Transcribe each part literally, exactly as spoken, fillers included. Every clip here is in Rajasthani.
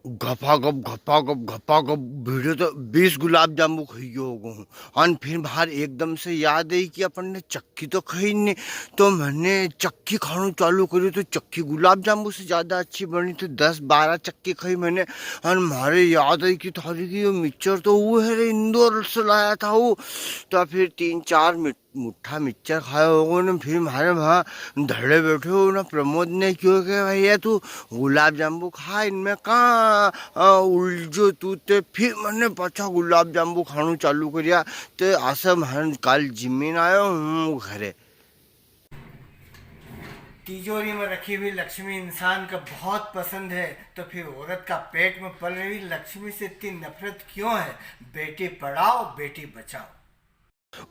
घपाघप, घपाघप, घपाघप, भिड़े तो बीस गुलाब जामुन खाई गयो होगो हूँ। अन फिर बाहर एकदम से याद आई कि अपन ने चक्की तो खाई नी, तो मैंने चक्की खाणो चालू करी, तो चक्की गुलाब जामुन से ज्यादा अच्छी बनी, तो दस बारह चक्की खाई मैंने। अन म्हारे याद आई कि थारी की यो मिक्सचर तो वो है रे, इंदौर से लाया था वो। तो फिर तीन चार मि-, मुट्ठा मिक्सचर खायो होगो ने, फिर म्हारे वहाँ धड़े बैठे हो ना, प्रमोद ने क्यो के, "भैया, तू गुलाब जामुन खा, इनमें कहाँ, अ, उलझो तू ते।" फिर मैंने पाछा गुलाब जामुन खाणो चालू करिया, तो आसा म्हारे काल जिमीन आयो हूँ घरे। तिजोरी में रखी हुई लक्ष्मी इंसान का बहुत पसंद है, तो फिर औरत का पेट में पल रही लक्ष्मी से इतनी नफरत क्यों है? बेटी पढ़ाओ, बेटी बचाओ।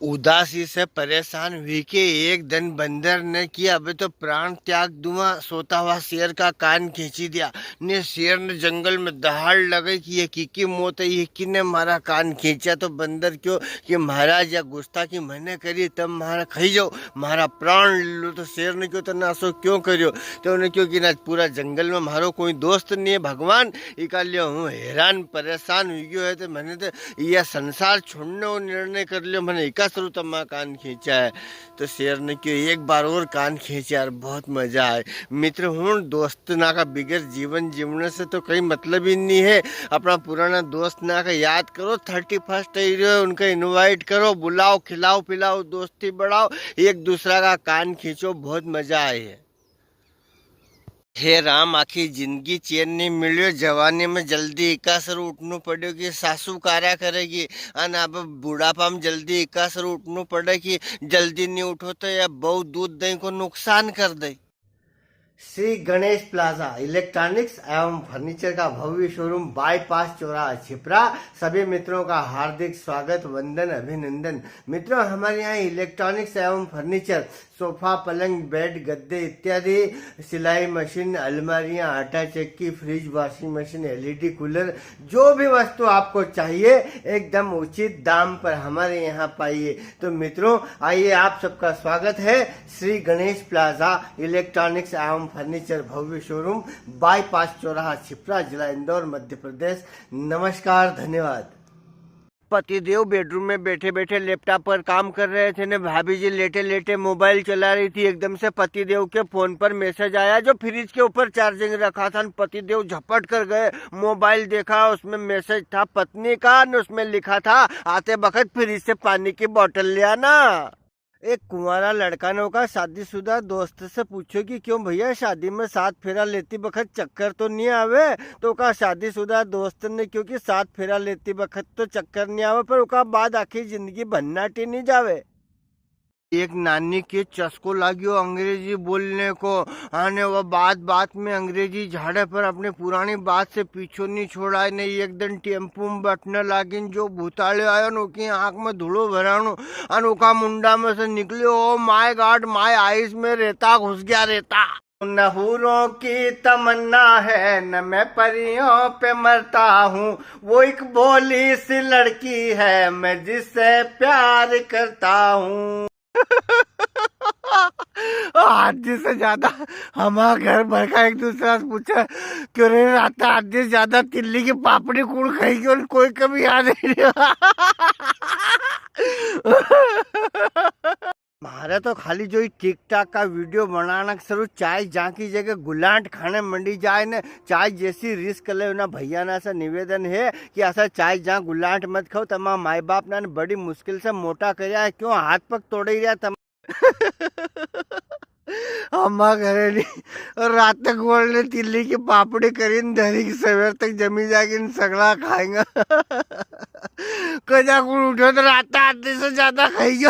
उदासी से परेशान हुई के एक दिन बंदर ने किया, "अबे तो प्राण त्याग दूंगा।" सोता हुआ शेर का कान खींची दिया। ने शेर ने जंगल में दहाड़ लगाई कि ये की की मौत है, ये किने मारा कान खींचा। तो बंदर क्यो कि महाराज, या गुस्ताखी मैंने करी, तम मारा खाई जाओ, मारा प्राण ले लो। तो शेर ने क्यो, "तने असो क्यों करियो?" तो उन्हें क्यो कि ना, पूरा जंगल में मारो कोई दोस्त नहीं है भगवान, इका लिए हूँ हैरान परेशान हुई गयो है। तो मैंने तो यह संसार छोड़ने को निर्णय कर लियो, मैंने इका सरू तमा कान खींचा है। तो शेर ने क्यो, "एक बार और कान खींच यार, बहुत मजा आए।" मित्र हुण, दोस्त ना का बिगर जीवन जीवने से तो कई मतलब ही नहीं है। अपना पुराना दोस्त ना का याद करो, थर्टी फर्स्ट आई रह्यो है, उनका इनवाइट करो, बुलाओ, खिलाओ, पिलाओ, दोस्ती बढ़ाओ, एक दूसरा का कान खींचो, बहुत मजा आए है। हे राम, आखी जिंदगी चैन नी मिल्यो, जवानी में जल्दी इकासर उठनो पड़्यो कि सासू कारा करेगी, अन अब बुढ़ापा में जल्दी इकासर उठनो पड़े कि जल्दी नी उठो तो या बहू दूध दही को नुकसान कर दे। श्री गणेश प्लाजा इलेक्ट्रॉनिक्स एवं फर्नीचर का भव्य शोरूम, बाईपास चौराहा छिपरा। सभी मित्रों का हार्दिक स्वागत, वंदन, अभिनंदन। मित्रों, हमारे यहाँ इलेक्ट्रॉनिक्स एवं फर्नीचर, सोफा, पलंग, बेड, गद्दे इत्यादि, सिलाई मशीन, अलमारियां, आटा चक्की, fridge, washing machine, LED cooler, जो भी वस्तु आपको चाहिए, एकदम उचित दाम पर हमारे यहाँ पाइए। तो मित्रों, आइए, आप सबका स्वागत है श्री गणेश प्लाजा इलेक्ट्रॉनिक्स एवं फर्नीचर, भव्य शोरूम, बाईपास चौराहा, छिपरा, जिला इंदौर, मध्य प्रदेश। नमस्कार, धन्यवाद। पतिदेव बेडरूम में बैठे बैठे लैपटॉप पर काम कर रहे थे ने भाभी जी लेटे लेटे मोबाइल चला रही थी। एकदम से पतिदेव के फोन पर मैसेज आया, जो फ्रिज के ऊपर चार्जिंग रखा था, न पतिदेव झपट कर गए, मोबाइल देखा, उसमें मैसेज था पत्नी का, न उसमें लिखा था, "आते बखत फ्रिज से पानी की बोतल ले आना।" एक कुंवारा लड़का ने ओका शादीशुदा दोस्त से पूछो कि, "क्यों भैया, शादी में सात फेरा लेती बखत चक्कर तो नी आवे?" तो ओका शादीशुदा दोस्त ने क्यो कि सात फेरा लेती बखत तो चक्कर नी आवे, पर ओका बाद आखी जिंदगी भन्नाटी नी जावे। एक नानी के चस्को लाग्यो अंग्रेजी बोलने को, अने वो बात बात में अंग्रेजी झाड़े पर अपनी पुरानी बात से पीछो नी छोड़ा। ने एक दिन टेम्पू में बैठने लागी न जो भूताले आयो न, ओकी आंख में धूलो भराणो, अन ओका मुंडा में से निकल्यो, "Oh my God, my eyes में रेता घुस गया, रेता।" न हूरों की तमन्ना है, न मैं परियों पे मरता हूँ, वो एक भोली सी लड़की है, मैं जिससे प्यार करता हूँ। आधी से ज्यादा हमारा घर भर का एक दूसरा से पूछे, "क्यों रे, रात आधी से ज्यादा तिल्ली की पापड़ी कूण खाई गयो?" कोई कभी याद नहीं रहा। म्हारे तो खाली जो ही TikTok का वीडियो बनाना के सरू चाय जां की जगह गुलांट खाने मंडी जाए ने, चाय जैसी रिस्क ले ना भैया ना से निवेदन है कि ऐसा चाय जां गुलांट मत खाओ, तमारा माई बाप ना ने बड़ी मुश्किल से मोटा करया है, क्यों हाथ पग तोड़े रहा तम। हमा घरे नी, रात तक बोलने तिल्ली की पापड़ी करीन धरी की सवेर तक जमी जागी न सगला खाएंगा। कजा कुण उठो तो रात आधी से ज्यादा खाई गयो।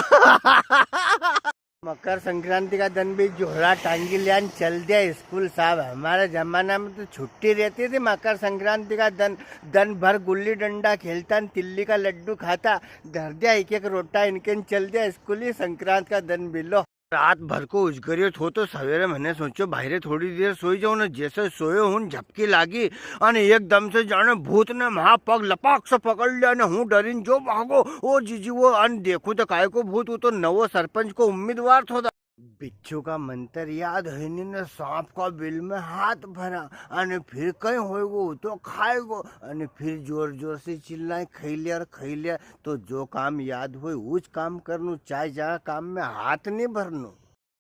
मकर संक्रांति का दिन भी झोला टांगी लिया न चल दिया स्कूल साहब। हमारे जमाना में तो छुट्टी रहती थी मकर संक्रांति का दिन, दिन भर गुल्ली डंडा खेलता न तिल्ली का लड्डू खाता, धर दिया एक एक रोटा इनके न चल दिया स्कूल ही संक्रांत का दिन भी। लो। रात भर को उजगरियो थो, तो सवेरे मैंने सोचो, भाई रे, थोड़ी देर सोई जाऊं ना। जैसे सोयो हूं, झपकी लागी, अने एकदम से जाने भूत ने म्हा पग लपाक से पकड़ लिया, ने हूं डरीन जो भागो। ओ जीजी, वो अन देखूं तो काय को भूत, वो तो नवो सरपंच को उम्मीदवार थो। बिच्छू का मंत्र याद है नी ने, सांप का बिल में हाथ भरा, अने फिर कई होएगो, वो तो खाएगो, अने फिर जोर जोर से चिल्लाए, "खई ले और खई ले।" तो जो काम याद होए, उज काम करनू, चाहे जहाँ काम में हाथ नी भरनू।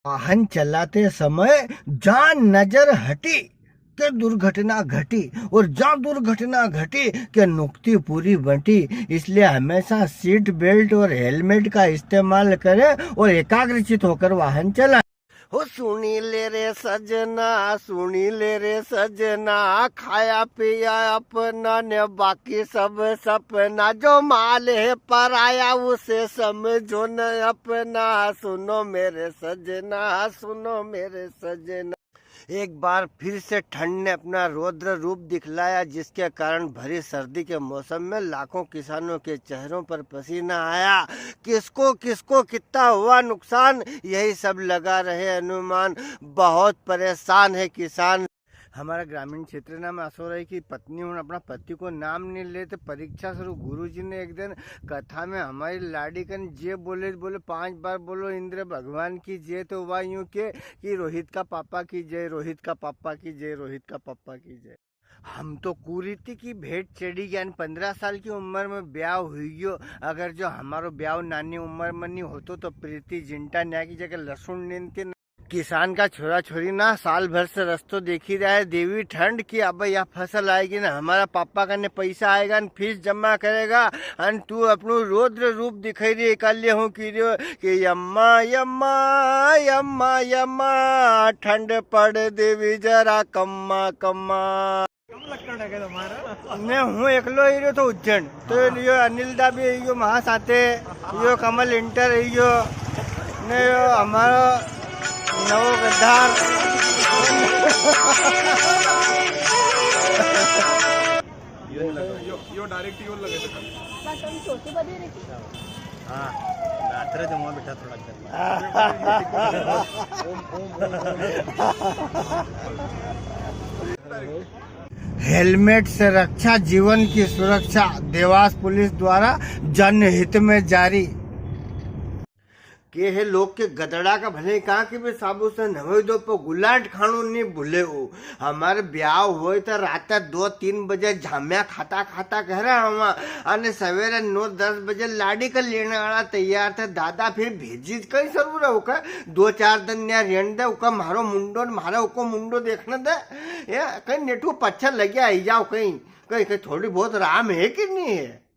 वाहन चलाते समय जहाँ नजर हटी के दुर्घटना घटी, और जहाँ दुर्घटना घटी के नुकती पूरी बंटी। इसलिए हमेशा सीट बेल्ट और हेलमेट का इस्तेमाल करें और एकाग्रचित होकर वाहन चलाएं। हो सुनी ले रे सजना, सुनी ले रे सजना, खाया पिया अपना ने बाकी सब सपना, जो माल है पराया उसे समझो न अपना, सुनो मेरे सजना, सुनो मेरे सजना। एक बार फिर से ठंड ने अपना रौद्र रूप दिखलाया, जिसके कारण भरी सर्दी के मौसम में लाखों किसानों के चेहरों पर पसीना आया। किसको किसको कितना हुआ नुकसान, यही सब लगा रहे अनुमान। बहुत परेशान है किसान। हमारा ग्रामीण क्षेत्र ना में असो रहे कि पत्नी हुण अपना पति को नाम नी ले, तो परीक्षा स्वरूप गुरु जी ने एक दिन कथा में हमारी लाड़ी कन जे बोले, बोले, पांच बार बोलो, "इंद्र भगवान की जय।" तो वा यूं के कि "रोहित का पापा की जय, रोहित का पापा की जय, रोहित का पापा की जय।" हम तो कुरीति की भेंट चढ़ी गया। पन्द्रह साल की उम्र में ब्याह हुई गयो। अगर जो हमारो ब्याह नानी उम्र में नी होतो, तो प्रीति जिंटा न्या की जगह लहसुन नींदती। किसान का छोरा छोरी ना साल भर से रस्तो देखी रहा है, देवी ठंड की। अब या फसल आएगी ना, हमारा पापा कने पैसा आएगा ना, फीस जमा करेगा, अन तू अपनो रौद्र रूप दिखाई रही। इकालिए हूँ की रह्यो कि यम्मा, यम्मा, यम्मा, यम्मा, ठंड पड़ देवी जरा कम्मा, कम्मा। कम लक्कड़ है तुम्हारा। ने हूँ एकलो ही रह्यो तो उज्जैन, तो यो अनिल दा भी यो महा साथे, यो कमल इंटर है यो, ने यो हमारो नवो गद्दार। यो, यो डायरेक्ट यो लगे थे। बस हम छोटी बड़ी रखी। हाँ, रात्रे जमा बैठा थोड़ा देर। हेलमेट से रक्षा, जीवन की सुरक्षा, देवास पुलिस द्वारा जनहित में जारी। के है लोग के गदड़ा का भले कहाँ की भी साबु से नवे दो, पर गुलाट खाणो नी भूले। ऊ हमारे ब्याव होय तो रात दो तीन बजे झाम्या खाता खाता घरे आवा, अने सवेरे नौ दस बजे लाड़ी का लेने वाला तैयार थे। दादा फिर भेजी कई जरूर है उका, दो चार दिन न्या रेण दे, उका म्हारो मुंडो न म्हारे उको मुंडो देखने दे। ये कई नेठू पच्छा लग्या आई जाओ कई, कई, कई थोड़ी बहुत राम है कि नी है?